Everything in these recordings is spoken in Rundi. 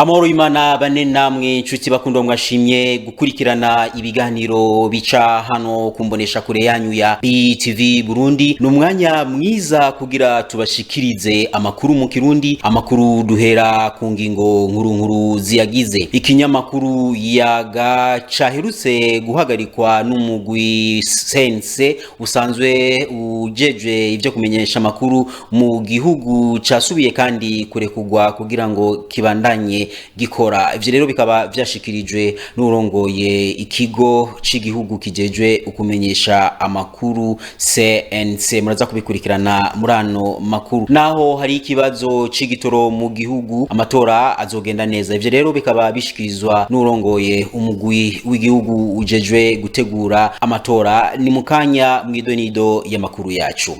Amahoro y'Imana bane namwe, nshuti bakundwa mwashimye gukurikirana ibiganiro bica hano kumbonesha kure yanyu ya BTV Burundi. Ni umwanya mwiza kugira tubashikirize amakuru mu Kirundi. Amakuru duhera ku ngingo nkuru nkuru ziyagize. Ikinyamakuru Yaga caherutse guhagarikwa n'umugwi CNC usanzwe ujejwe ivyo kumenyesha amakuru mu gihugu, casubiye kandi kurekugwa kugira ngo kibandanye gikora. Ivyo rero bikaba vyashikirijwe n'urongoye ikigo c'igihugu kijejwe ukumenyesha amakuru CNC. Muraza kubikurikirana muri ano makuru. Naho hari ikibazo c'igitoro mu gihugu, amatora azogenda neza. Ivyo rero bikaba bishikirizwa n'urongoye umugwi w'igihugu ujejwe gutegura amatora. Ni mukanya mw'idonido y'amakuru yacu.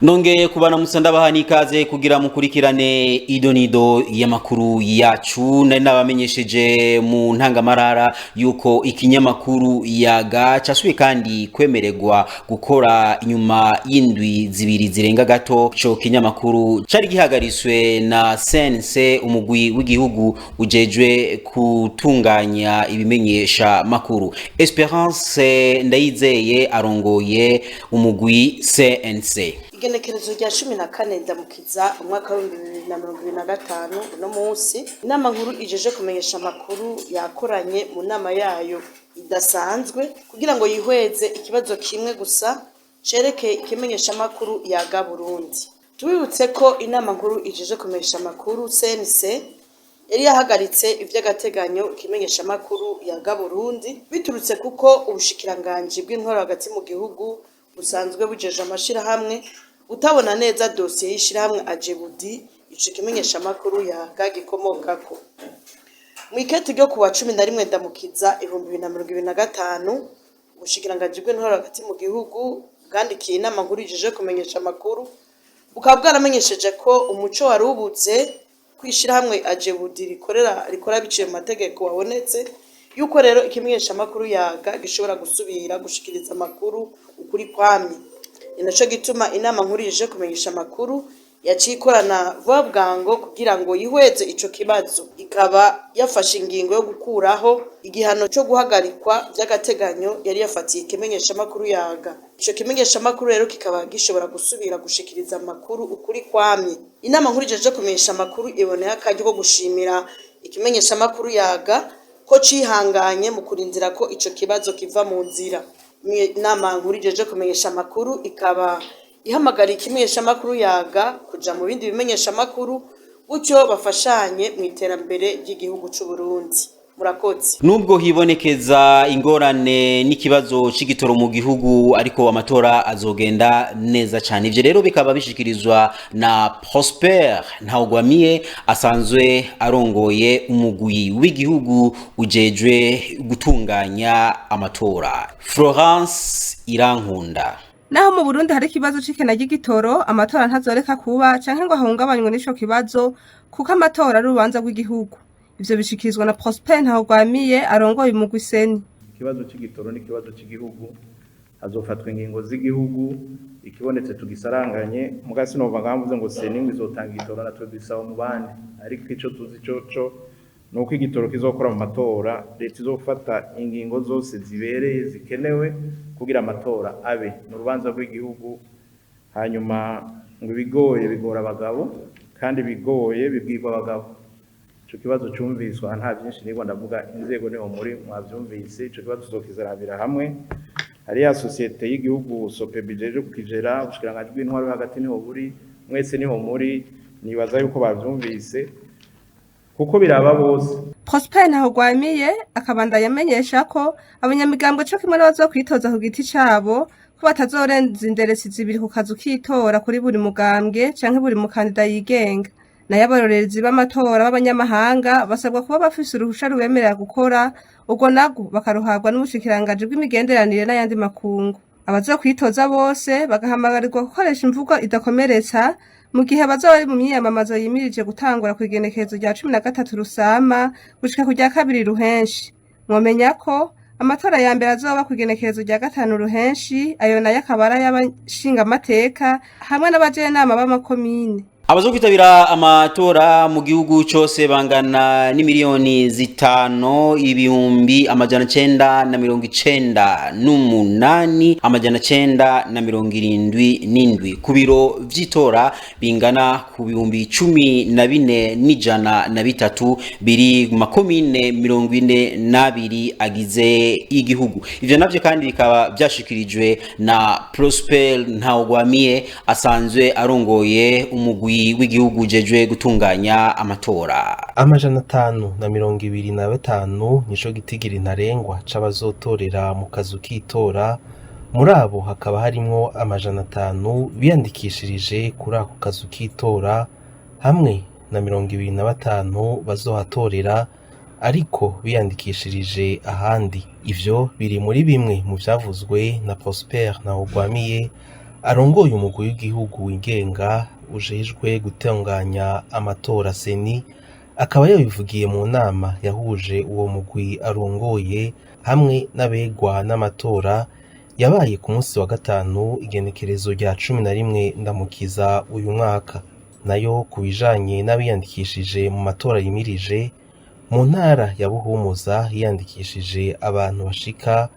Nongeye kubana musa, n'ikaze kugira mukurikirane idonido y'amakuru yacu. Nari nabamenyesheje mu ntangamarara yuko ikinyamakuru Yaga casubiye kandi kwemererwa gukora inyuma y'indwi 2 zirenga gato. Ico kinyamakuru cari gihagariswe na CNC, umugwi w'igihugu ujejwe gutunganya ibimenyesha makuru. Esperance Ndayizeye arongoye umugwi CNC. Igenekerezo rya 14 Ndamukiza umwaka wa 2025, uno munsi inama nkuru ijeje kumenyesha amakuru yakoranye mu nama yayo idasanzwe kugira ngo yihweze ikibazo kimwe gusa cerekeye ikimenyeshamakuru Yaga Burundi. Tubibutse ko inama nkuru ijeje kumenyesha amakuru CNC yari yahagaritse ivy'agateganyo ikimenyeshamakuru Yaga Burundi biturutse kuko ubushikiranganji bw'intwaro hagati mu gihugu busanzwe bujeje amashirahamwe utabona neza dosiye y'ishirahamwe Ajebudi ico kimenyeshamakuru Yaga gikomokako. Mw'ikete ryo kuwa 11 Ndamukiza 2025, ubushikiranganji bw'intwaro hagati mu gihugu bwandikiye inama nkuru ijeje kumenyesha amakuru, bukaba bwaramenyesheje ko umuco wari ubuze kw'ishirahamwe Ajebudi rikorera rikora biciye mu mategeko wabonetse, yuko rero ikimenyeshamakuru Yaga gishobora gusubira gushikiriza amakuru ukuri kwamye. Ni naco gituma inama nkuru ije kumenyesha amakuru yaciye ikorana vuba bwango kugira ngo yihweze ico kibazo, ikaba yafashe ingingo yo gukuraho igihano co guhagarikwa vy'agateganyo yari yafatiye ikimenyeshamakuru Yaga. Ico kimenyeshamakuru rero kikaba gishobora gusubira gushikiriza amakuru ukuri kwamye. Inama nkuru ijeje kumenyesha amakuru iboneye akaryo ko gushimira ikimenyeshamakuru Yaga ko cihanganye mu kurindira ko ico kibazo kiva mu nzira. Inama nkuru ijeje kumenyesha amakuru ikaba ihamagariye ikimenyeshamakuru Yaga kuja mu bindi bimenyeshamakuru, gutyo bafashanye mu iterambere ry'igihugu c'u Burundi. Murakoze. Nubwo hibonekeza ingorane n'ikibazo c'igitoro mu gihugu, ariko amatora azogenda neza cyane. Ivyo rero bikaba bishikirizwa na Prosper Ntawugwamiye asanzwe arongoye umugwi w'igihugu ujejwe gutunganya amatora. Florence Irankunda. Naho mu Burundi hari ikibazo c'ikena ry'igitoro, amatora ntazoreka kuba canke ngo ahungabanywe n'ico kibazo, kuko amatora ari urubanza rw'igihugu. Ivyo bishikirizwa na Prosper Ntawugwamiye arongoye umugwi CENI. Ikibazo c'igitoro n'ikibazo cy'igihugu, hazofatwa ingingo z'igihugu, ikibonetse tugisaranganye. Muga sinova ngamvuze ngo CENI ngo izotanga igitoro, natwe dusaba mu bandi, ariko ico tuzi coco nuko igitoro kizokora mu matora. Leta izofata ingingo zose zibereye zikenewe kugira amatora abe mu rubanza rw'igihugu. Hanyuma ngo ibigoye bigora abagabo, kandi bigoye bibwirwa abagabo. Ico kibazo cumviswa, nta byinshi nigwa ndavuga, inzego niho muri mwavyumvise. Ico kibazo tuzokizarabira hamwe. Hari ya sosiyete y'igihugu SOPEBU ijeje kukijera, ubushikiranganji bw'intwaro hagati niho buri, mwese niho muri. Nibaza yuko bavyumvise kuko biraba bose. Prosper Ntawugwamiye akabandanya amenyesha ko abanyamigambwe co kimwe n'abazokwitoza ku giti cabo ko batazorenza inderesi 2 ku kazu k'itora kuri buri mugambwe canke buri mukandida yigenga. Nayo abarorerezi b'amatora b'abanyamahanga basabwa kuba bafise uruhusha rubemerera gukora, urwo narwo bakaruhabwa n'ubushikiranganji bw'imigenderanire n'ayandi makungu. Abazokwitoza bose bagahamagarirwa gukoresha imvugo idakomeretsa mu gihe bazoba bari mu myiyamamazo yimirije gutangura kw'igenekerezo rya 13 Rusama gushika ku rya 2 Ruhenshi. Mwomenya ko Amatora ya mbere azoba ku igenekerezo rya 5 Ruhenshi, ayo nayo akaba ari ay'abashingamateka hamwe n'abajenama b'amakomine. Abazokwitabira amatora mu gihugu cose bangana n'imiliyoni 5 998 977 ku biro vy'itora bingana ku 14,103 biri mu makomine 42 agize igihugu. Ivyo navyo kandi bikaba vyashikirijwe na Prosper Ntawugwamiye asanzwe arongoye umugwi w'igihugu ujejwe gutunganya amatora. 525 nico gitigiri ntarengwa c'abazotorera mu kazu k'itora. Muri abo hakaba harimwo 500 biyandikishirije kuri ako kazu k'itora hamwe na 25 bazohatorera ariko biyandikishirije ahandi. Ivyo biri muri bimwe mu vyavuzwe na Prosper Ntawugwamiye arongoye umugwi w'igihugu wigenga ujejwe gutunganya amatora CENI, akaba yabivugiye mu nama yahuje uwo mugwi arongoye hamwe n'abegwa n'amatora yabaye ku munsi wa gatanu igenekerezo rya 11 Ndamukiza uyu mwaka. Nayo ku bijanye n'abiyandikishije mu matora yimirije, mu ntara ya Buhumuza hiyandikishije abantu bashika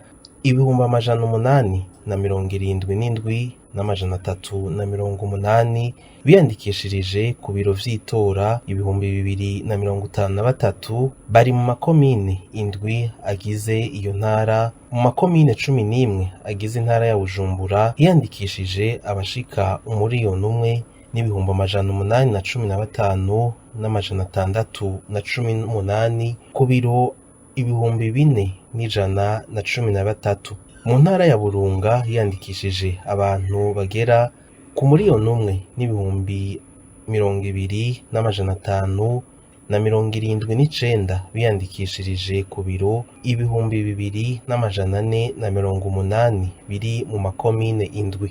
877,380 biyandikishirije ku biro vy'itora 2053 bari mu makomine 7 agize iyo ntara. Mu makomine 11 agize intara ya Bujumbura hiyandikishije abashika 1,815,618 ku biro 4,113. Mu ntara ya Burunga hiyandikishije abantu bagera ku 1,020,579 biyandikishirije ku biro 2,480 biri mu makomine 7.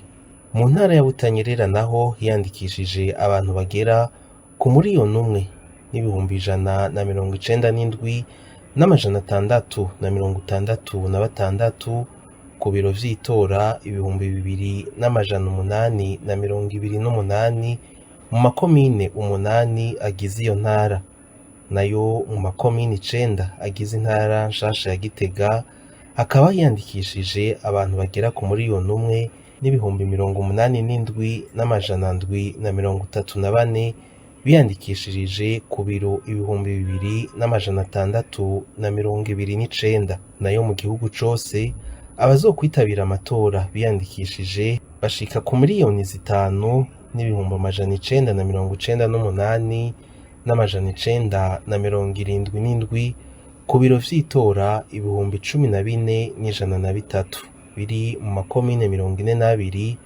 Mu ntara ya Butanyerera naho hiyandikishije abantu bagera ku 1,197,666 ku biro vy'itora 2,828 mu makomine 8 agize iyo ntara. Nayo mu makomine 9 agize intara nshasha ya Gitega hakaba hiyandikishije abantu bagera ku 1,087,734 biyandikishirije ku biro 2,629. Nayo mu gihugu cose abazokwitabira amatora biyandikishije bashika ku 5,998,977 ku biro vy'itora 14,103 biri mu makomine 42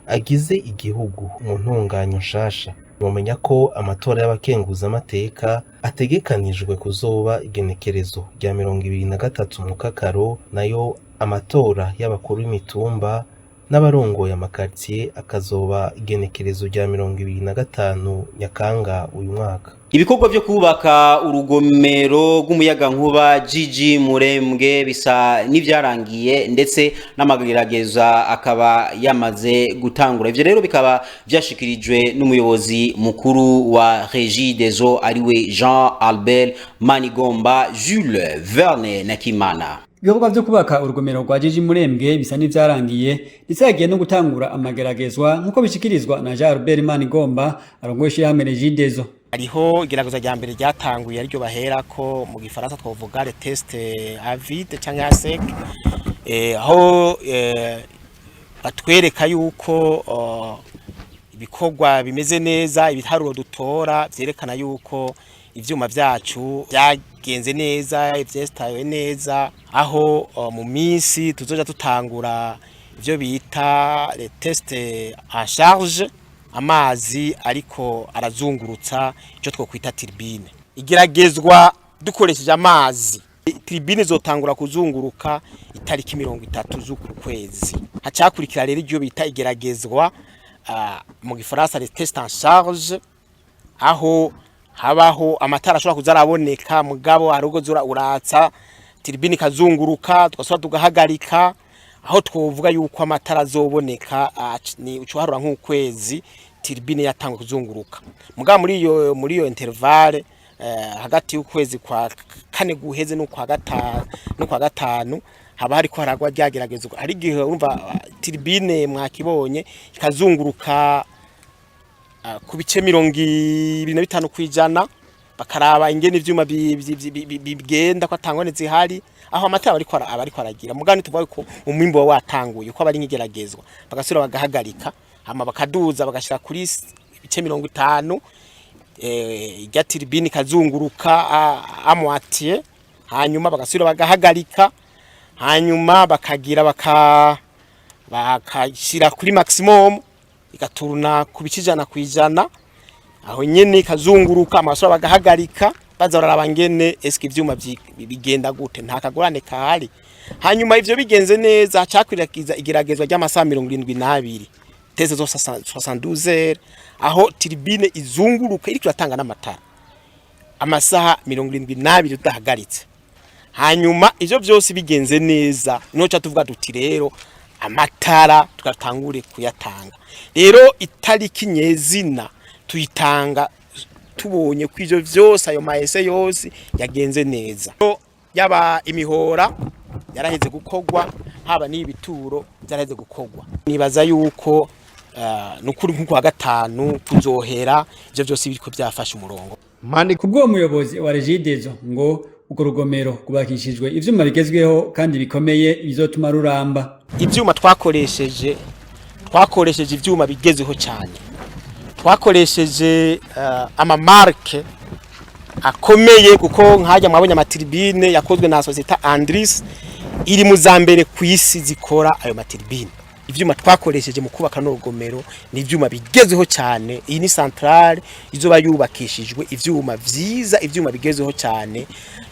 agize igihugu mu ntunganyo nshasha. Mumenya ko amatora y'abakenguzamateka ategekanijwe kuzoba igenekerezo rya 23 Mukakaro, nayo amatora y'abakuru b'imitumba n'abarongoye amakartier akazoba igenekerezo rya 25 Nyakanga uyu mwaka. Ibikorwa vyo kubaka urugomero rw'umuyagankuba GG Murembwe bisa n'ivyarangiye, ndetse n'amagerageza akaba yamaze gutangura. Ivyo rero bikaba vyashikirijwe n'umuyobozi mukuru wa Regideso ariwe Jean Albert Manigomba. Jules Verne Nakimana. Ibikorwa vyo kubaka urugomero rwa Jiji Murembwe bisa n'ivyarangiye, ndetse hagiye no gutangura amageragezwa nk'uko bishikirizwa na Jean Albert Manigomba arongoye ishirahamwe Regideso. Hariho igerageza rya mbere ryatanguye ariryo baherako, mu gifaransa twovuga le test à vide canke à sec, aho batwereka yuko ibikorwa bimeze neza. Ibiharuro dutora vyerekana yuko ivyuma vyacu byagenze neza, ivyestawe neza, aho mu minsi tuzoja tutangura ivyo bita le test en charge, amazi ariko arazungurutsa icyo twokwita turbine. Igeragezwa dukoresheje amazi, turbine zotangura kuzunguruka itariki 30 z'uku kwezi. Hacakurikira rero iryo bita igeragezwa mu gifaransa le test en charge, aho habaho amatara ashobora kuza araboneka, mugabo hari ubwo zura uratsa Turbine ikazunguruka, tugasubira tugahagarika. Aho twovuga yuko amatara azoboneka ni ucuharura nk'ukwezi turbine yatangwe kuzunguruka. Mugabo muri iyo intervalle, hagati y'ukwezi kwa kane guheze no kwa gatanu haba hariko haragwa ryageragezwa. Hari igihe urumva turbine mwakibonye ikazunguruka ku bice 25%, bakaraba ingene ivyuma bigenda, ko atangwane zihari, aho amatara ariko aba ariko aragira. Mugani tuvuga ko umwimbo wa watanguye, ko abari nk'igeragezwa, bagasubira bagahagarika, hama bakaduza bagashira kuri ibice 50, irya turbine ikazunguruka à moitié, hanyuma bagasubira bagahagarika, hanyuma bakagira bakashira kuri maximum, igaturuna ku bice 100%. Aho nyene ikazunguruka, amasura bagahagarika, baza bararaba ngene eske ivyuma bigenda gute, nta kagorane kahari. Hanyuma ivyo bigenze neza, cakwirakiza igeragezwa ry'amasaha 72, test zo 72 heures, aho turbine izunguruka iriko iratanga n'amatara amasaha 72 tudahagaritse. Hanyuma ivyo vyose bigenze neza, niho ca tuvuga duti rero amatara tugatangure kuyatanga. Rero itariki nyezina tuyitanga tubonye ko ivyo vyose, ayo mahese yose yagenze neza, yaba imihora yaraheze gukorwa, haba n'ibituro byaraheze gukorwa. Nibaza yuko nukuri nko kwa gatanu kuzohera ivyo vyose biriko byafashe umurongo. Kubw'uwo muyobozi wa Regideso, ngo urwo rugomero rwubakishijwe ivyuma bigezweho kandi bikomeye bizotuma ruramba. Ivyuma twakoresheje ivyuma bigezeho cyane, twakoresheje ama marques akomeye, kuko nkajya mwabonye ama turbines yakozwe na société Andritz, iri mu za mbere ku isi zikora ayo ma turbines. Ivyuma twakoresheje mu kubaka n'urugomero ni ivyuma bigezeho cyane. Iyi ni centrale izoba yubakishijwe ivyuma vyiza, ivyuma bigezeho cyane,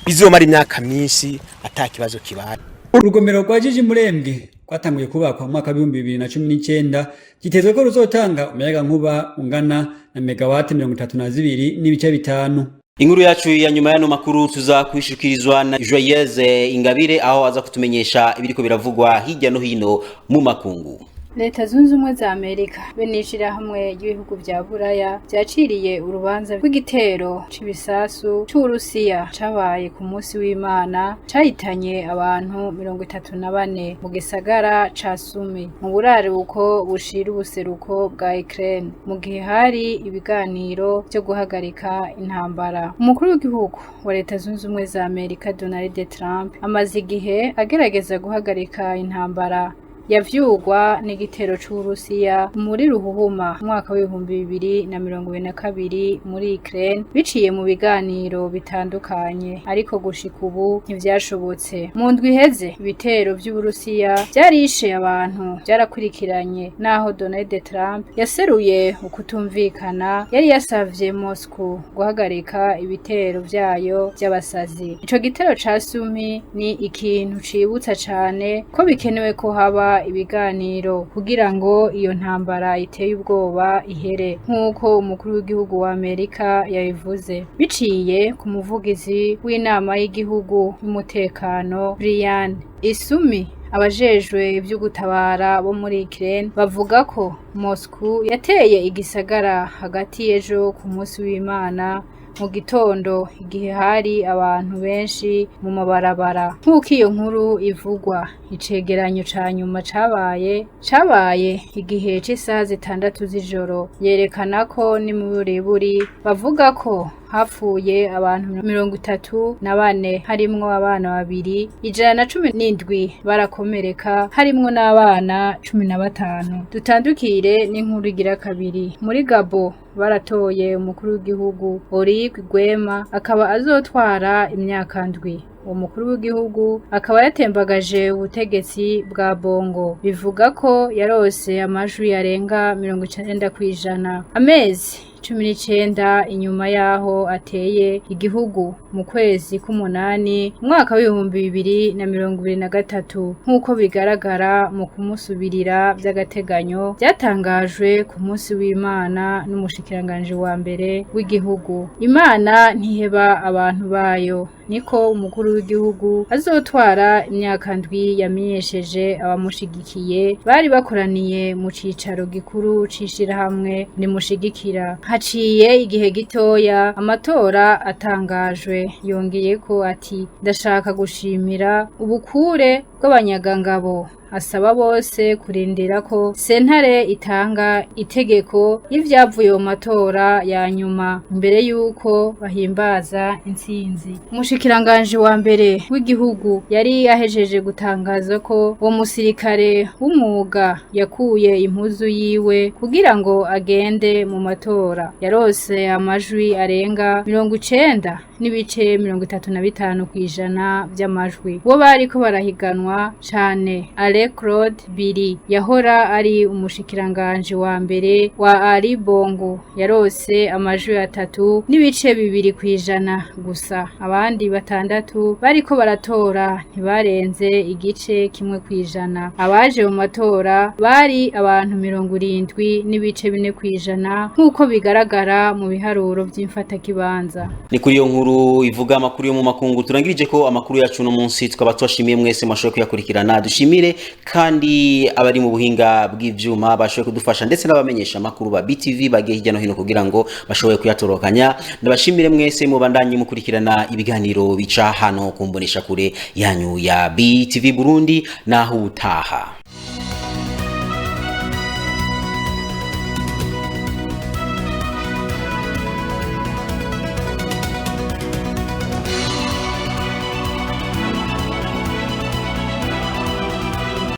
bizomara imyaka myinshi ata kibazo kibaye. Urugomero rwa Jiji Murembwe rwatanguye kubakwa mu mwaka wa 2019, gitezwe ko ruzotanga umuyagankuba ungana na megawati 32.5. Inkuru yacu ya nyuma y'ano makuru tuza kwishikirizwa na Joyeuse Ingabire, aho aza kutumenyesha ibiriko biravugwa hirya no hino mu makungu. Leta Zunze Ubumwe za Amerika be n'ishirahamwe ry'ibihugu vya Buraya vyaciriye urubanza rw'igitero c'ibisasu c'Uburusiya cabaye ku munsi w'Imana, cahitanye abantu 34 mu gisagara ca Sumi mu buraruko bushira ubuseruko bwa Ukraine, mu gihe hari ibiganiro vyo guhagarika intambara. Umukuru w'igihugu wa Leta Zunze Ubumwe za Amerika Donald Trump amaze igihe agerageza guhagarika intambara yavyurwa n'igitero c'Uburusiya muri ruhuhuma umwaka wa 2022 muri Ukraine biciye mu biganiro bitandukanye, ariko gushika ubu ntivyashobotse. Mu ndwi iheze ibitero vy'Uburusiya vyarishe abantu vyarakurikiranye, naho Donald Trump yaseruye ukutumvikana yari yasavye Moscow guhagarika ibitero vyayo vy'abasazi. Ico gitero ca Sumi ni ikintu cibutsa cane ko bikenewe ko haba ibiganiro kugira ngo iyo ntambara iteye ubwoba ihere, nk'uko umukuru w'igihugu wa Amerika yabivuze biciye ku muvugizi w'inama y'igihugu y'umutekano Brian Isumi. Abajejwe ivyo gutabara bo muri Ukraine bavuga ko Moscow yateye igisagara hagati y'ejo ku munsi w'Imana mu gitondo, igihe hari abantu benshi mu mabarabara, nk'uko iyo nkuru ivugwa. Icegeranyo ca nyuma cabaye igihe c'isaha 6 z'ijoro yerekana ko n'imiburiburi bavuga ko hapfuye abantu 34, harimwo abana babiri, 117 barakomereka, harimwo n'abana 15. Dutandukire n'inkuru igira kabiri. Muri Gabo baratoye umukuru w'igihugu Oligui Nguema, akaba azotwara imyaka 7. Uwo mukuru w'igihugu akaba yatembagaje ubutegetsi bwa Bongo, bivuga ko yarose amajwi arenga 90%. Amezi 19 inyuma yaho ateye igihugu mu kwezi k'umunani umwaka w'2023, nk'uko bigaragara mu kumusubirira by'agateganyo byatangajwe ku munsi w'Imana n'umushikiranganje wa mbere w'igihugu. Imana ntiheba abantu bayo, niko umukuru w'igihugu azotwara imyaka 7 yamenyesheje abamushigikiye bari bakoraniye mu cicaro gikuru cishirahamwe nimushigikira. Haciye igihe gitoya amatora atangajwe. Yongeye ko ati: "Ndashaka gushimira ubukure bw'abanyagangabo." Asaba bose kurindira ko sentare itanga itegeko y'ivyavuye mu matora ya nyuma mbere yuko bahimbaza intsinzi. Umushikiranganje wa mbere w'igihugu yari yahejeje gutangaza ko uwo musirikare w'umwuga yakuye impuzu yiwe kugira ngo agende mu matora. Yarose amajwi arenga 90.35% vy'amajwi. Bo bariko barahiganwa cane, Ale Claude Biri yahora ari umushikiranganje wa mbere wa Ali Bongo, yarose amajwi 3.2% gusa. Abandi 6 bariko baratora ntibarenze 0.1%. Abaje mu matora bari abantu 70.4% nk'uko bigaragara mu biharuro vy'imfatakibanza. Ni kuri iyo nkuru ivuga amakuru yo mu makungu turangirije ko amakuru yacu no munsi. Tukaba twashimiye mwese mwashoboye kuyakurikirana. Dushimire kandi abari mu buhinga bw'ivyuma bashoboye kudufasha, ndetse n'abamenyesha amakuru ba BTV bagiye hirya no hino kugira ngo bashoboye kuyatorokanya. Ndabashimire mwese mubandanye mukurikirana ibiganiro bica hano kumbonesha kure yanyu ya BTV Burundi. Naho utaha.